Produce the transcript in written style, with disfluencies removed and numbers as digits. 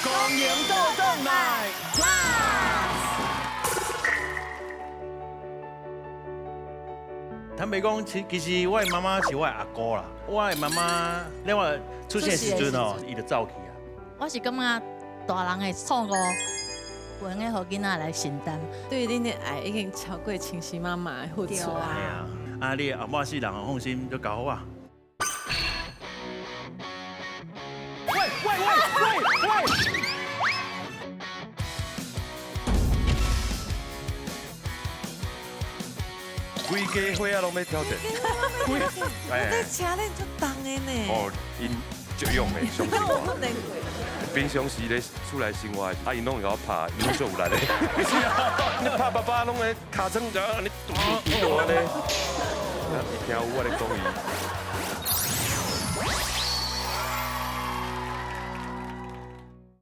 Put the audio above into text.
光明倒轉來。坦白講，其實我的媽媽是我的阿姑啦。我的媽媽，咧我出世的時陣吼，伊就走去啊。我是感覺大人的錯誤，袂用得予囡仔來承擔。對恁的愛已經超過親生媽媽的付出啊。係啊，啊你後半世人放心就交好啊。喂喂喂喂喂！規家伙仔攏欲挑戰。我這車鏈足重的呢。哦，𪜶足勇的，相信我。平常時咧厝內生活，啊，𪜶攏會共我拍，𪜶攏足有力的。是啊，你拍爸爸攏會尻川就按呢嘟嘟嘟按呢。伊聽有我咧講伊。